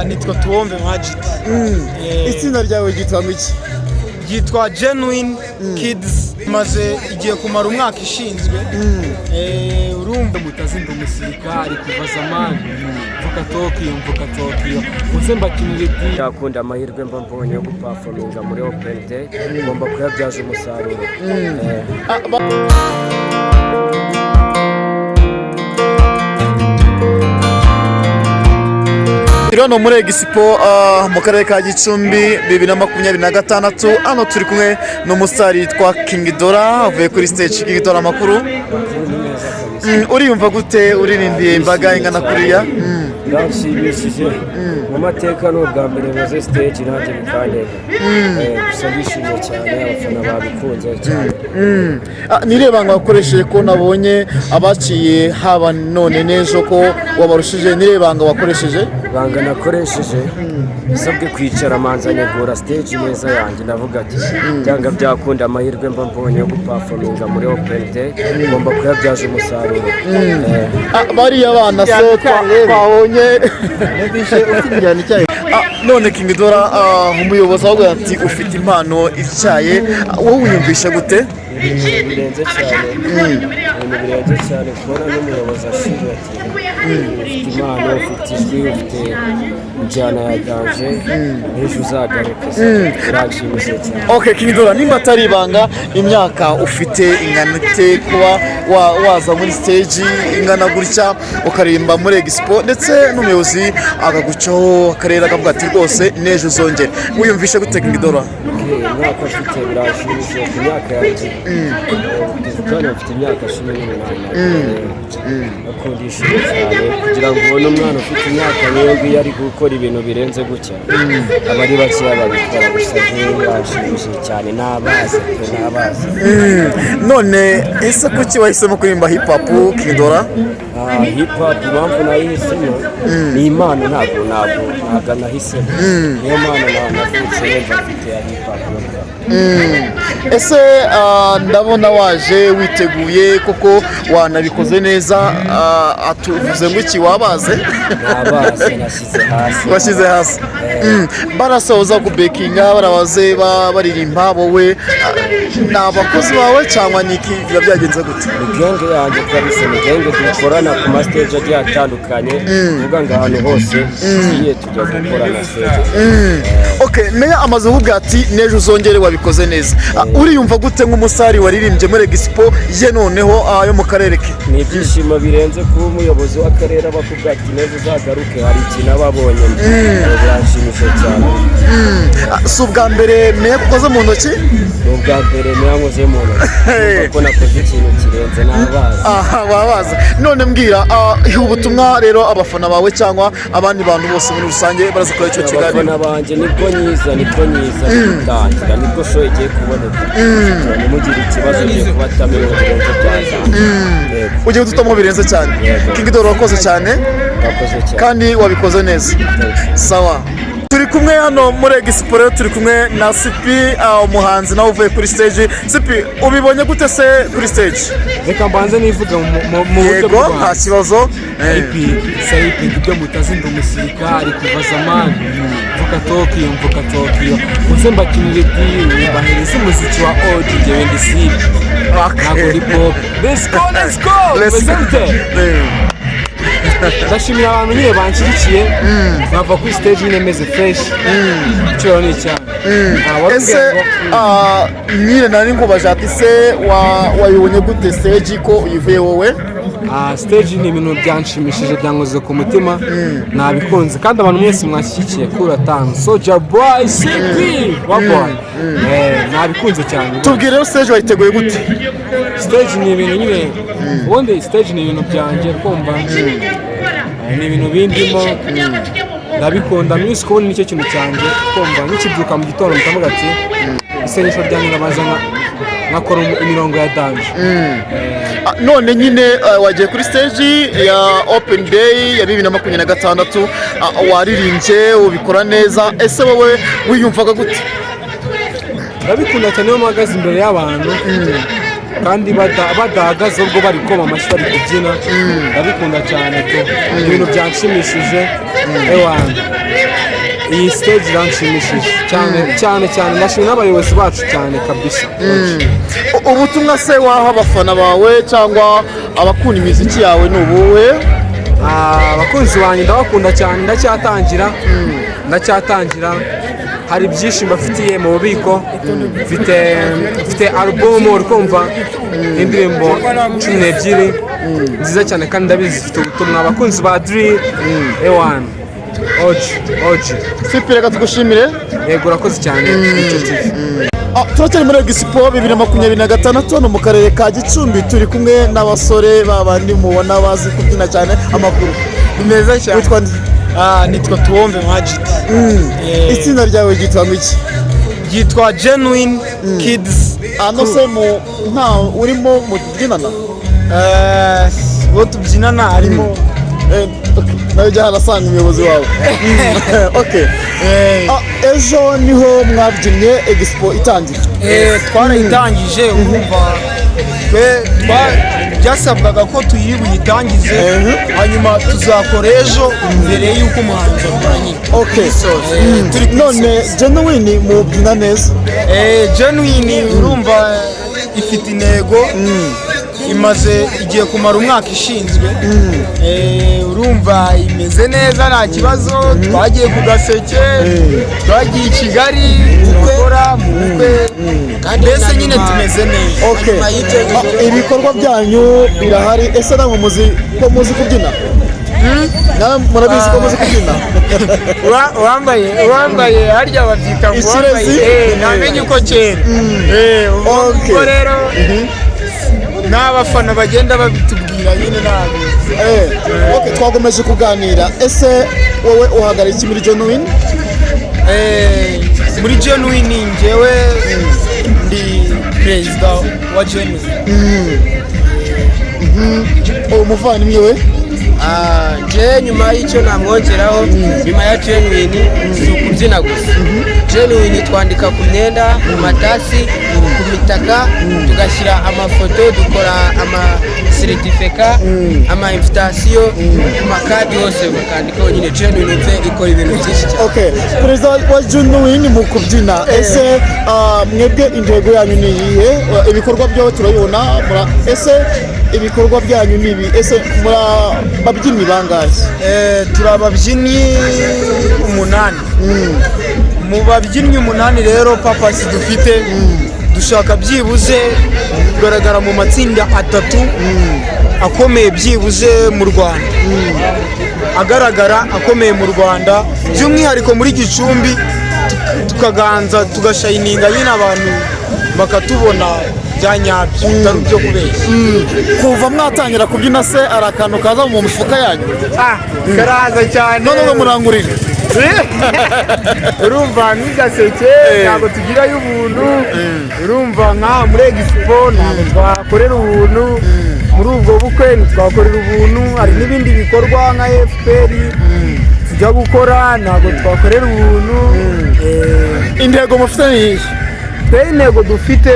Nitwa Tuwombe Majid. Itsinda ryawe ryitwa ngo iki? Ryitwa Genuine Kids, maze igiye kumara umwaka ishinzwe. Urumva Mutazi, ndi umusirikari kuva zamani, mvuka Tokyo, mvuka Tokyo, muze mbakinire di. Yakunda amahirwe mba mbonye yo guperforminga muri Open Day, ngomba kuyabyaza umusaruro. Turi hano muri Expo, mu karere ka Gicumbi 2026. Hano turi kumwe n'umusitari yitwa King Dora, avuye kuri stage. King Dora, amakuru? Amakuru ni meza kabisa. Uriyumva gute uririmbiye imbaga ingana kuriya? Biranshimishije. Mu mateka ni ubwa mbere nkoze stage nanjye bikandenga. Gusa ndishimye cyane, abafana babikunze cyane. Ah, ni irihe banga wakoresheje, ko nabonye abaciye haba none n'ejo ko wabarushije? Ni irihe banga wakoresheje? Ibanga nakoresheje, nasabwe kwicara manza negura stage neza yanjye. Ndavuga ati byanga byakunda, amahirwe mba mbonye yo guperforminga muri Open Day, ngomba kuyabyaza umusaruro. Ah, bariya bana se twabonye. Ah, none King Dora, umuyobozi ahubwo ati ufite impano ityaye. Ah, wowe wiyumvisha gute? Ibintu birenze cyane, ibintu birenze cyane, kubona n'umuyobozi ashimye ati ufite impano, ufite ijwi, ufite injyana ya danger, n'ejo uzagaruke, biranshimishije cyane. Okay, King Dora, nimba atari ibanga, imyaka ufite ingana ite, kuba waza muri stage ingana gutya ukaririmba muri Expo, ndetse n'umuyobozi akagucaho akarere akavuga ati rwose n'ejo uzongere, wiyumvisha gute, King Dora? Okay, imyaka mfite biranshimishije. Ku myaka yanjye tuvugana, mfite imyaka 18. Akunda ishuri cyane. Kugira ngo ubone umwana ufite imyaka nk'iyo ngiyo ari gukora ibintu birenze gutya, aba ari bakeya babikora. Gusa njyewe biranshimishije cyane, n'abazi pe, n'abazi. None ese kuki wahisemo kuririmba hip hop, King Dora? Ah, hip hop impamvu nayihisemo ni impano, ntabwo nahisemo, niyo mpano navutse numva mfite ya hip hop no kurapa. Ese ndabona waje witeguye koko, wanabikoze neza. Atuvuze ngo iki, wabaze? Nabaze, nashyize hasi. Washyize hasi. Barasoza kubekinga, barabaze baririmba, wowe ni abakozi bawe cyangwa ni iki? Biba byagenze gute? Ni gang yanjye kabisa, ni gang dukorana ku ma stage agiye atandukanye, kuvuga ngo ahantu hose tugiye tujya gukorana stage. Okay, meya amaze kuvuga ati n'ejo uzongere, wabikoze neza. Ah, uriyumva gute nk'umusari waririmbye muri Expo ye, noneho yo mu karere ke? Ni ibyishimo birenze kuba umuyobozi w'akarere aba akubwira ati n'ejo uzagaruke, hari ikintu aba abonye. Biranshimishije cyane. Ah, si ubwa mbere meya kukoze mu ntoki? Ni ubwa mbere meya nkoze mu ntoki. Numva ko nakoze ikintu kirenze, n'abazi. Aha wabaza. None mbwira, iha ubutumwa rero abafana bawe cyangwa abandi bantu bose muri rusange baraza kureba icyo kiganiro. Abafana banjye, nibwo nyiza, nibwo nyiza gutangira, nibwo show igiye kuboneka. Ntimugire ikibazo, ngiye kubatamo ibintu birenze byazanye. Yego. Ugiye gutamo birenze cyane. Yego. King Dora, wakoze cyane. Murakoze cyane. Kandi wabikoze neza. Thanks. Sawa, turi kumwe hano muri Expo rero, turi kumwe na Sipi, umuhanzi nawe uvuye kuri stage. Sipi, ubibonye gute se kuri stage? Reka mbanze nivuga mu buryo Yego, nta bw'ubuhanzi. kibazo. Sayipi sayipi, ibyo mutazi, ndi umusirikari kuva zamani, mvuka Tokyo, mvuka Tokyo, muze mbakinire di, mbahereze umuziki wa old. Njyewe ndi Sipi, ntabwo ndi pop. Let's go, let's go. Let's Meze go. bite? Ndashimira abantu nyine banshyigikiye, nkava kuri stage nyine meze fresh. Icyubahiro ni icyanyu. Ese Warubwiye ngo nyine nari nkubaje ati se wayibonye gute stage ko uyivuye wowe? Ah, stage ni ibintu byanshimishije, byankoze ku mutima, nabikunze. Kandi abantu mwese mwashyigikiye kuri atanu Soja Boy CP wa boy, nabikunze cyane. Tubwire rero, stage wayiteguye gute? Stage ni ibintu nyine, ubundi stage ni ibintu byanjye, kumva ni ibintu bindimo, ndabikunda. Music ubundi nicyo kintu cyanjye, kumva nkikibyuka mu gitondo ndavuga ati isengesho ryanjye ndabanza nkakora imirongo ya danger. Ah, none nyine wagiye kuri stage ya Open Day ya 2026, waririmbye ubikora neza. Ese wowe wiyumvaga gute? Ndabikunda cyane iyo mpagaze imbere y'abantu kandi badahagaze, ubwo bari gukoma amashyi, bari kubyina, ndabikunda cyane tu. Ibintu byanshimishije, ewana. Iyi stage iranshimishije cyane cyane cyane. Ndashimira n'abayobozi bacu cyane kabisa. Ubutumwa se waha abafana bawe cyangwa abakunda imiziki yawe ni ubuhe? Abakunzi banjye ndabakunda cyane. Ndacyatangira, ndacyatangira. Hari byinshi mbafitiye mu bubiko. Mfite album, uri kumva, indirimbo 12 nziza cyane kandi ndabizi zifite ubutumwa. Abakunzi ba drill, ewan, oji oji. Sipi, reka tugushimire. Yego, urakoze cyane, Mucyo TV. Turacyari muri Expo 2026 hano mu karere ka Gicumbi. Turi kumwe n'abasore babandi mubona bazi kubyina cyane. Amakuru? Ni meza cyane. Witwa nde? Nitwa Tuwombe Majid. Itsinda ryawe ryitwa ngo iki? Ryitwa Genuine Kids. Ano se mu nta urimo mubyinana? Bo tubyinana harimo Okay. Nawe ujya harasanga umuyobozi wawe. Okay. Ejo niho mwabyinnye Expo itangira. Twarayitangije. Urumva twe byasabwaga ko tuyiri buyitangize, hanyuma tuzakora ejo mbere y'uko umuhanzi akora nyine. Turi ku None Genuine mubyina neza. Genuine, urumva, ifite intego. Imaze igiye kumara umwaka ishinzwe. Urumva imeze neza, nta kibazo. Twagiye ku Gaseke, twagiye i Kigali gukora mu bukwe, mbese nyine tumeze neza. Okay. Ibikorwa byanyu birahari. Ese namwe muzi ko muzi kubyina? Namwe murabizi ko muzi kubyina? Uwambaye harya babyita ngo Ikirezi? uwambaye ntamenye uko kera. Ubwo ubwo rero n'abafana bagenda babitubwira nyine ntabwo. Okay, twakomeje kuganira. Ese wowe uhagarariye iki muri Genuine? Muri Genuine njyewe ndi perezida wa Genuine. Uwo muvandimwe we? Je, nyuma y'icyo namwongeraho, nyuma ya Genuine si ukubyina gusa. Genuine twandika ku myenda, ku matasi, ku mitaka, tugashyira amafoto, dukora amaseritifika, ama invitation, ku makadi hose bakandikaho nyine Genuine. Mve ikora ibintu byinshi cyane. Okay, perezida wa Genuine mu kubyina, ese mwebwe intego yanyu ni iyihe? Ibikorwa byawe turabibona. Ese ibikorwa byanyu ni ibi? Ese muri babyinnyi bangahe? Turi ababyinnyi umunani. Mu babyinnyi umunani rero, purpose dufite, dushaka byibuze kugaragara mu matsinda atatu akomeye byibuze mu Rwanda, agaragara akomeye mu Rwanda, by'umwihariko muri Gicumbi, tukaganza, tugashayininga nyine, abantu bakatubona bya nyabyo, bitari ibyo kubeshya. Kuva mwatangira kubyina se, hari akantu kaza mu mifuka yanyu? Karaza cyane. None ngo murangurire. Urumva nk'igaseke ntabwo tugirayo ubuntu. Urumva nka muri Expo ntabwo twakorera ubuntu, muri ubwo bukwe ntitwakorera ubuntu, hari n'ibindi bikorwa nka FPR tujya gukora ntabwo twakorera ubuntu. Intego mufite ni iyihe? Twe intego dufite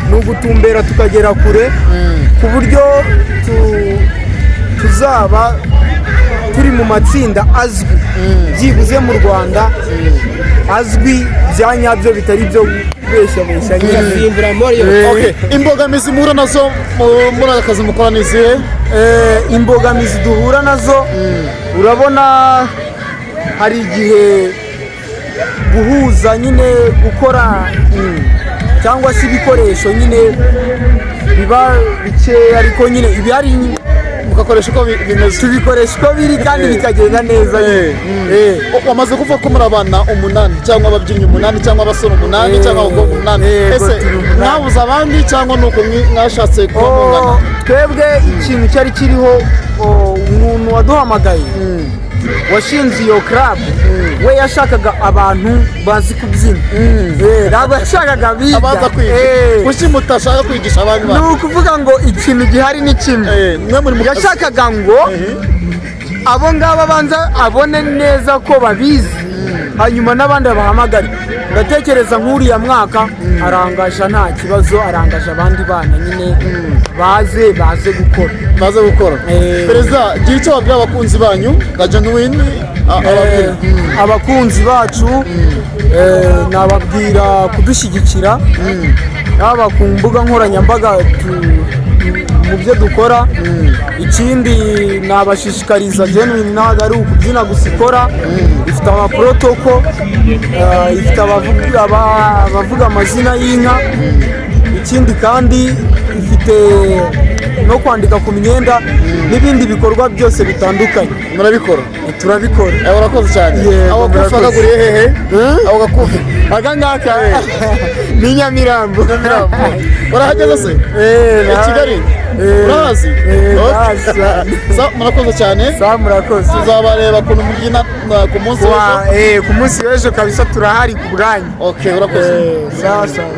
ni ugutumbera tukagera kure, ku buryo tuzaba turi mu matsinda azwi byibuze mu Rwanda, azwi bya nyabyo, bitari ibyo kubeshyabeshya nyine. Tugasimbura muri Okay. Imbogamizi muhura nazo muri aka kazi mukora ni izihe? Imbogamizi duhura nazo, urabona hari igihe guhuza nyine gukora cyangwa se ibikoresho nyine biba bikeya, ariko nyine ibihari Mugakoresha uko bimeze. Tubikoresha uko biri kandi bikagenda neza nyine. Wamaze kuvuga ko muri abana umunani cyangwa ababyinnyi umunani cyangwa abasore umunani cyangwa abakobwa umunani. Yego, Ese turi umunani. mwabuze abandi cyangwa ni uko mwashatse kuba mungana? Twebwe ikintu cyari kiriho, umuntu waduhamagaye washinze iyo club, we yashakaga abantu bazi kubyina. Ntabwo yashakaga biga. Abaza kwiga. Kuki mutashaka kwigisha abandi Ni bantu? ukuvuga ngo ikintu gihari ni kimwe. Mwe muri mu kazi. Yashakaga ngo abo ngabo abanza abone neza ko babizi, hanyuma n'abandi babahamagare. Ndatekereza nk'uriya mwaka arangaje nta kibazo, arangaje abandi bana nyine. Baze, baze gukora. Baze gukora. Eh. Perezida, gira icyo wabwira abakunzi banyu nka Genuine, ababwira. Abakunzi bacu, nababwira kudushyigikira yaba ku mbuga nkoranyambaga, mu byo dukora. Ikindi nabashishikariza, Genuine ntabwo ari ukubyina gusa ikora, ifite amaprotocol, ifite abavuga amazina y'inka. Ikindi kandi ifite no kwandika ku myenda n'ibindi bikorwa byose bitandukanye. Murabikora. Turabikora. Urakoze cyane. Yego, Ako gakufi murakoze. wakaguriye hehe ako gakufi? Aka ngaka ni Nyamirambo. Urahageze se? Eh, I Kigali? Eh, Urahazi? eh, Okay. ndahazi cyane. Sa, murakoze cyane. Sawa, murakoze. Tuzabareba ukuntu mubyina ku munsi w'ejo. Ku munsi w'ejo kabisa turahari ku bwanyu. Okay, urakoze. Sawa sawa.